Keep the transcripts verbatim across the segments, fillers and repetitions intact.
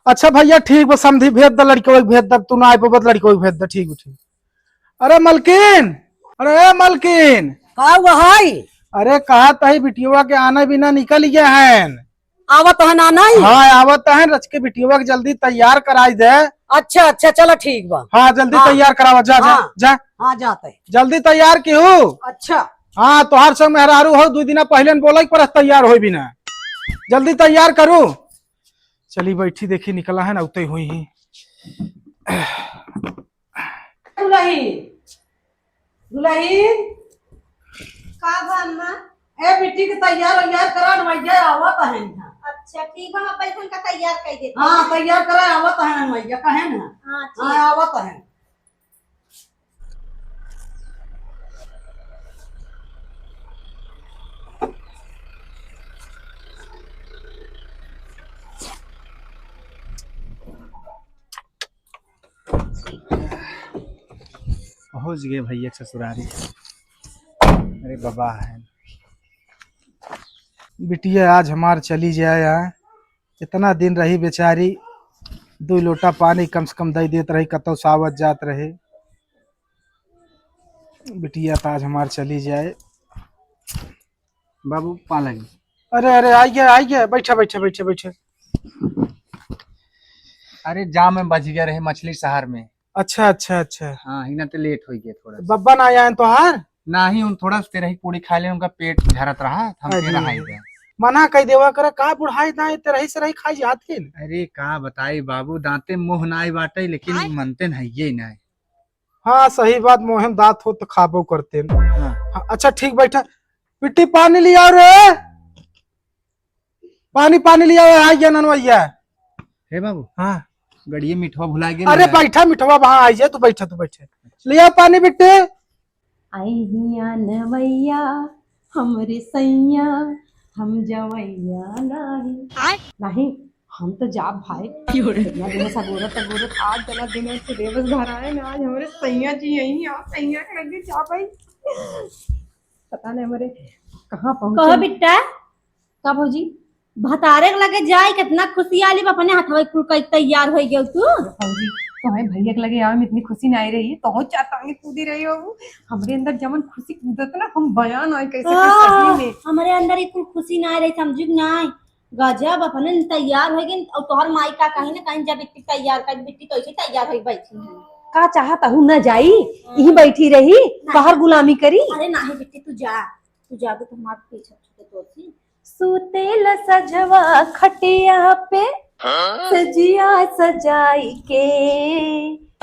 अच्छा भइया, ठीक बा, समधी भेज द, लड़िकवा के भेज द, तू ना आइ पबत, लड़िकवा के भेज द, ठीक बा, ठीक। अरे मलकिन, अरे ए मलकिन। का हुआ है? अरे कहत ही बिटियवा के आना बिना निकल गया है। आवत है ना, नहीं? हाँ, आवत है, रच के बिटियवा के जल्दी तैयार कराइ दे। अच्छा, अच्छा, चला ठीक बा। हाँ, जल्दी हाँ। तैयार करावा, जा, जा, हाँ। जा। हाँ, जाते। जल्दी तैयार किहू। अच्छा। हाँ, तोहार संग मेहरारू हो, दुइ दिना पहिले न बोलइ के परत तैयार होइ बिना। जल्दी तैयार करू। चली बैठी, देखी निकला है ना, उतई हुई ही। दुलही, दुलही। का बा अम्मा? ए, बिट्टी के तैयार वैयार करा न, भैया आवत है ना। अच्छा, ठीक बा, हम बैठन का तैयार कर देते हाँ, हैं। तैयार करा, आवत है ना भैया, कहे ना। हाँ, ठीक। हाँ, आवत है। पहुँच गए भैया के ससुरारी। अरे बाबा है, बिटिया आज हमार चली जाए, हाँ। इतना दिन रही बेचारी, दुइ लोटा पानी कम से कम दइ देत रही, कतौ सावत जात रहे। बिटिया त आज हमार चली जाए। बाबू, पालक। अरे, अरे, आइ गया, आइ गया, बैठा, बैठा, बैठा, बैठा। अरे, जाम में बझ गया रहे मछली शहर में। अच्छा, अच्छा, अच्छा। हाँ, हिना ते लेट होइ गया थोड़ा सा। बब्बा ना आया है तोहार? नाही, उन थोड़ा सा तेरही पूड़ी खाइ लेन, उनका पेट झरत रहा, हम अरे। के रहाई दे। मना कइ देवा करा, का बुढ़ाई दाई तेरही सेरही खाइ जात है न? अरे का बताई बाबू, दांते मुँह नाई बाटे, लेकिन आय। मनते न हइये नाई। हाँ, सही बात, मोहे में दांत होत त खाबो करते न। हाँ। हाँ, अच्छा ठीक बैठा, बिट्टी पानी लियाव रे। पानी, पानी लियाव, आइ गया ननवैया। हे बाबू। हाँ। गड़िए मिठवा भुला गेल अरे है। बैठा मिठवा, वहाँ आइ जा, तू बैठा, तू बैठा। लियाव पानी बिट्टी। आई हिया नवैया, हमरे सैया, हम जवैया नाही। आय। नाही, हम तो जाब भाई। क्यों रे? इतना दिन से गोरत, गोरत आज जना दिन है, तू देवस घर आए ना, आज हमरे सैया जी यहीं आ, सैया के लगे जा भाई। पता नहीं हमरे कहाँ पहुँचे। कहो बिट्टा, का भौजी? भतारे के लगे जाई, कितना खुशियाली बा, अपने हथवा कुल कई तैयार होइ गयो तू। भौजी, तोहे भैया के लगे आवे में इतनी खुशी नाई रही, तोहो चार टांगे कूदी रही हो। हमरे अंदर जवन खुशी कूदत ना, हम बयां नाई कइ सके हाँ, सही में। हमरे अंदर ई कुल खुशी नाई रही, समझू कि नाई? गजब, अपने न तैयार होइ गइन, और तोहर माई का कहीं ना कहीं जब इतनी तैयार कर बिट्टी तो ऐसे तैयार होइ बैठी है। का चाहत हूँ न जाई, हाँ। यहीं बैठी रही, नहीं। बाहर गुलामी करी। अरे नाही बिट्टी, तू जा, तू जा, तू हमारे पीछे छूटे तो सी। सूतेला सजवा खटिया पे, हाँ? सजिया सजाई के।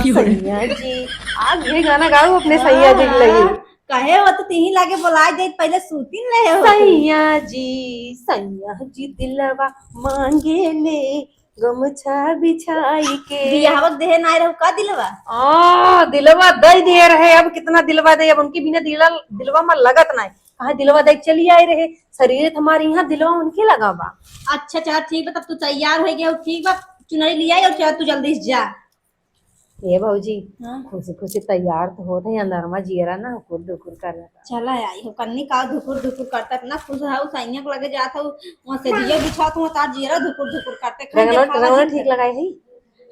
क्यों रे? सैया जी, आज ये गाना गाओ अपने सैया जी के लगे। हाँ, कहे हो तो तिही लागे बोलाए दे, पहले सूती न ले हो। सैया जी, सैया जी दिलवा मांगे ले गमछा बिछाई के। बियाहवा के देहे नाय रहू का दिलवा? आ, दिलवा दे दिए रहे, अब कितना दिलवा दे, अब उनके बिना दिला, दिलवा में लगत नाय। कहाँ दिलवा दे चली आए रहे, शरीर त हमारे यहाँ, दिलवा उनके लगा बा। अच्छा, अच्छा, ठीक बा, तब तू तैयार होइ गए हो, ठीक बा, चुनरी लियाई और चल तू जल्दी से जा। ए भौजी, हाँ? खुशी खुशी तैयार तो होत है, अंदर में जियरा ना हुकुर दुकुर कर रहा। चला आई हो कन्नी का धुकुर धुकुर करता, इतना खुश है, सैया के लगे जात हो, वहाँ से दिया बिछात हो, तार जियरा धुकुर धुकुर करते, खाई रंगना, देखा रंगना जी ठीक कर। लगाए है?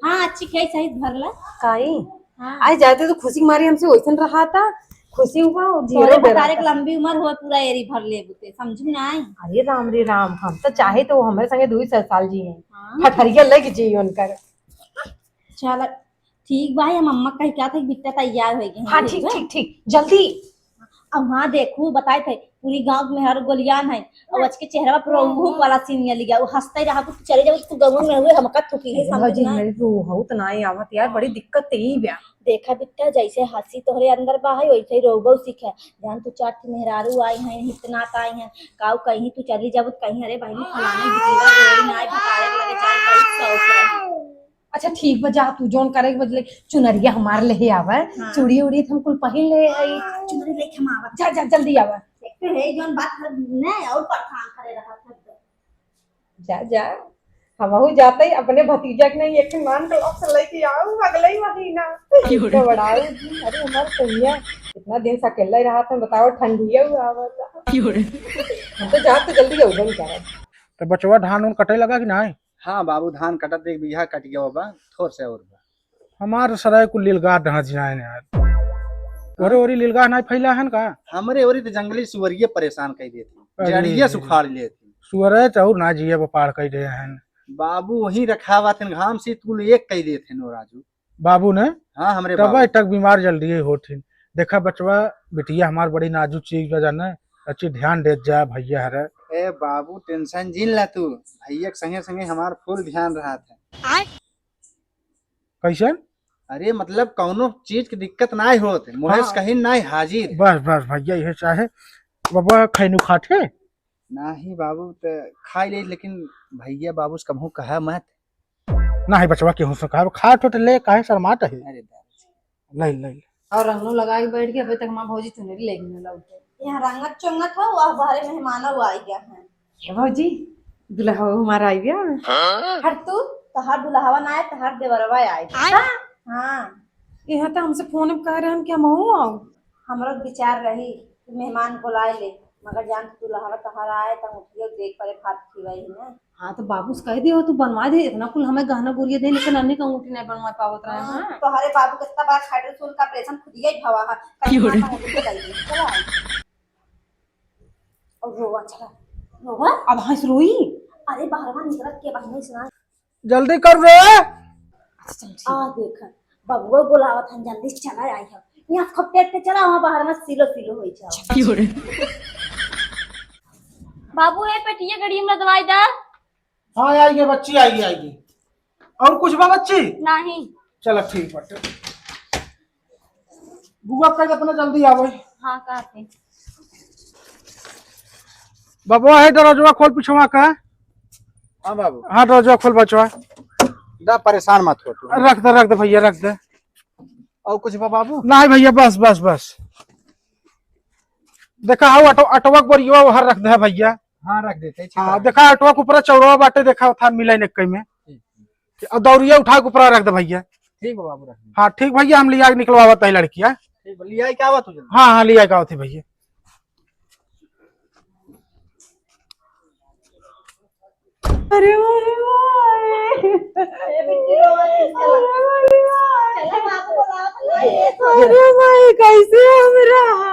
हाँ, अच्छी खाई सहित भरला। काई? हाँ। आई जाते तो खुशी मारी हमसे वैसन रहा था, खुशी हुआ और तोरे जियरा भतारे डरा के था। लंबी उम्र हो, पूरा एरी भर ले बुते, समझू ना आई? अरे राम रे राम, हम तो चाहे तो वो हमारे संगे दो ही सौ साल जी हैं। हाँ। फठरिया लग जी उनकर। चल, ठीक बा, हम अम्मा कह क्या था, बिट्टा तैयार होइ गए हैं, हाँ, ठीक ठीक, बा? ठीक, ठीक, जल्दी। अब वहाँ देखू, बताए थे, पूरी गाँव में हर गोलियान है, और आज के चेहरा पर रोहू वाला सीन ये लिया, वो हंसते रहा, तू चले जाओ, तू गाँव में हुए, हमका थुकी है, अरे समझ भौजी, ना। मेरी रोहू तो ना ही आवत यार, बड़ी दिक्कत ते ही बया। देखा बिट्टा, जैसे हंसी तोहरे अंदर बा है, वैसे ही रोहू सीखे। जान तू चार ठे मेहरारू आई हैं, हित नात आई हैं, काऊ कहीं तू चली जाबू, कहीं अरे बहिनी फलाने बिटिया गोरी ना आए, भतारे के लगे जाए, बहुत शौक है। अच्छा ठीक बा, जा तू जौन करे के बदले चुनरिया हमार लेहे आवे, हाँ। चूड़ी उड़ी त हम कुल पहिन ले हई। हाँ, चुनरी लेके हम आवत। जा, जा, जल्दी आवे। एक तो है जौन बात हर ने और परेशान करे रहत है। जा, जा। हमहू जाते ही अपने भतीजा के नहीं एक ठे नान क्लॉक से लेके आऊ अगले ही महीना। क्यों रे? तो बड़ाऊ जी, अरे हमार कन्या कितना दिन से अकेले रहा था, बताओ ठंडिया हुआ आवत। क्यों रे? हम तो जात तो जल्दी जाऊ बन करा। तो बचवा धान उन कटे लगा कि नाहीं? हाँ बाबू, धान कटत एक बीघा कट गया बा, थोर से और बा। हमार सराय कुल लीलगाय ढांच जाए ने यार। ओरे ओरी लीलगाय नाहीं फैला हन का? हमरे ओरी तो जंगली सुअरिये परेशान कर देती, अरे जड़िये रे। सुखाड़ लेती। सुअरे तो और ना जिया बपाड़ कर दे हन। बाबू वहीं रखावा थेन, घाम से कुल एक कर देते नो राजू। बाबू ने? हाँ, हमरे तब बाबू। तक बीमार जल्दी ही होत हिन। देखा बचवा, बिटिया हमार बड़ी नाजुक चीज बा जाने, अच्छी ध्यान देत जा भैया हरे। ए बाबू, टेंशन जिन ला तू, भैया के संगे संगे हमार फुल ध्यान रहत है। आय? कैसन? अरे मतलब कौनो चीज की दिक्कत नाहीं होत, मोहेश हाँ। कहीं नाहीं हाजिर। बस बस भैया, यह चाहे। बबुआ खैनू खात है? नाहीं बाबू, त खाई ले, लेकिन भैया बाबू से कबहू कहा मत। नाहीं बचवा, केहू से कहा, खात हो त ले, काहे शर्मात है? अरे दादा। ले, ले, ले। और रंगनो लगा के बैठ गया, अबे तक हमार भौजी चुनरी लेके ना लौटे। यहाँ रंगत चोंगत हो, वह बाहरे मेहमानो आई गया है। ए भौजी, दुल्हा हमारा आई गया। हट तू, तहार दुल्हवा ना आए, तहार देवरवा आए। आय? हाँ। यहाँ तो हमसे फोन में कह रहे हैं कि हम आओ। हमरो विचार रही कि मेहमान बुलाए ले, मगर जान तू दुल्हवा तहार आए, तब उठियो देख परे खात खिवाई है ना। हाँ, तो बाबू से कह दियो, तू बनवा दे, इतना कुल हमें गहना गुरिया दे, लेकिन अन्य का अंगूठी नहीं बनवा पावत रहे हैं। हाँ, तोहरे बाबू के इतना बड़ा खाइड्रोसोल का ऑपरेशन खुदिया ही भवा है, कहीं क्यों रे? माता अंगूठी दे दे। चला। और रोवा, चला, रोवा। अब हंस रोई। अरे, बाहरवा निकलत के बहिनी सुना। जल्दी कर रे। अच्छा, चल, ठीक। आ, देख, बबुआ बुलावत हन, जल्दी चला आई हम। यहाँ खप्पे पे चला, वहाँ बाहर में सिलो सिलो होई जाओ। क्यों रे? बाबू, ए पेटिया गड़ी में दवाई दा। हाँ, आइए बच्ची, आइए, आइए। और कुछ बा बच्ची? नहीं। चलो, ठीक बाटे। बुआ कह अपना जल्दी आवे। हाँ, कहते। बबुआ, है दरवाजवा खोल पिछवा का। हाँ बाबू। हाँ, दरवाजवा खोल बचवा। दा, परेशान मत हो तू। रख दे, रख दे भैया, रख दे। और कुछ बा बाबू? नहीं भैया, बस, बस, बस। देखा, हाँ, अटो-, अटवा के बोरियवा वहाँ रख दे भैया। हाँ, रख देते, ठीक हाँ, है। देखा, अटवा के ऊपर चौड़वा बाटे, देखा, थान मिला ने कहीं में। ठीक, ठीक। और दौरिया उठा के ऊपर रख दे भैया। ठीक बा बाबू, रख दे। हाँ, ठीक भैया, हम लिया के निकलवावत है लड़किया। ठीक बा, लिया के आवत हो जल्दी। हाँ, हाँ, लिया के आवत है भैया। अरे, अरे, अरे, ए बिट्टी, रोवा मत, चला। अरे, अरे, चला, बाबू बुलावत है। अरे भाई, कैसे हम रहा?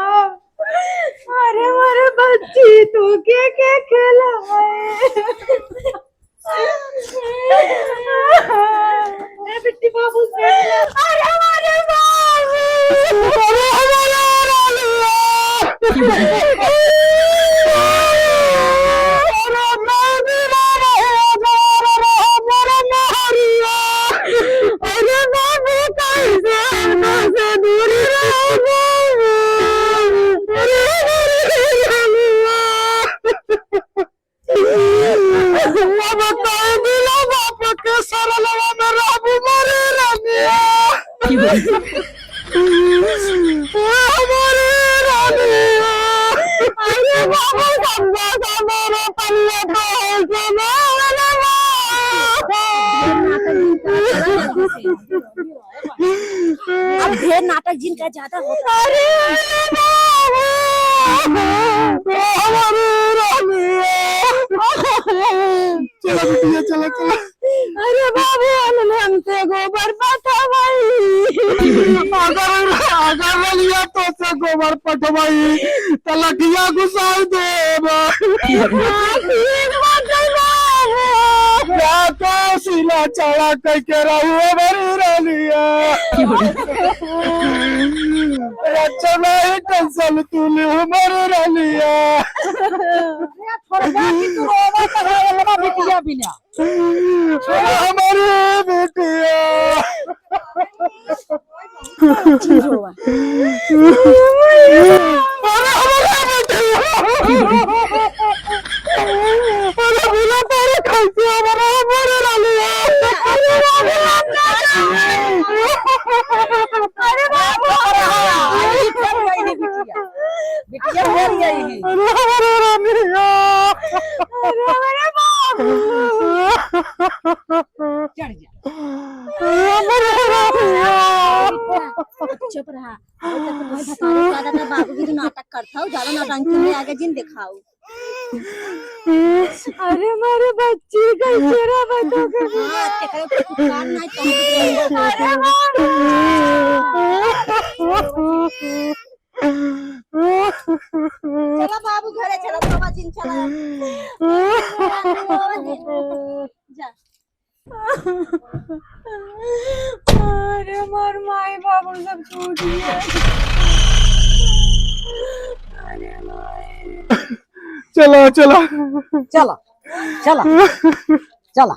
अरे, अरे, बच्ची, तू के, के खेला है? ए बिट्टी बाबू से। अरे हमारे बाबू। अरे हमारे बाबू। अरे बाबू, कैसे हमसे दूर रहो बाबू। अरे हमारे बाबू। अब कई दिना बाप के सरलवा में रहबू मोरे रानिया। मोरे रानिया। अरे बाबू, समझा सा मेरे पल्ले तो है सुना वाला। अब ढेर नाटक जिनका ज्यादा होता है। अरे, अरे बाबू, हमारे रानिया। चलो बिटिया, चलो, चलो। अरे बाबू, उन्होंने हमसे गोबर पठवाई। अगर, अगर रलिया तो से गोबर पठवाई, तो लठिया घुसाई देब। हाँ, ठीक बात है बाबू। या तो सिला चढ़ा कह के रहू हमारी रानिया। अच्छा नहीं टेंशन तू ले हमारी रानिया। अरे थोड़ा जा कि तू रोवा तो रोवा बिटिया बिना। अरे हमारी बिटिया। जी रोवा। अरे हमारी बिटिया। अरे बिना तारे खाइसे हमारा हमारे रानी है। अरे बाबू, हम ना जाए। अरे बाबू, अरे बिटिया मर गई है। बिटिया मर गई है। अरे हमारे रानी है। अरे हमारे बाबू। चुप रहा। अरे तब तो तुम्हें भतारे का दादा बाबू भी तो नाटक करता हो, ज्यादा नौटंकी में आगे जिन दिखाओ। अरे मारे बच्ची का चेहरा बता के हाँ, ते करे तो कुछ काम नहीं तो अरे बाबू। चला बाबू घरे चला, बाबा जिन चला। जा। अरे हमार माई बाबू सब छूट गए। अरे माई। चला, चला। चला, चला, चला।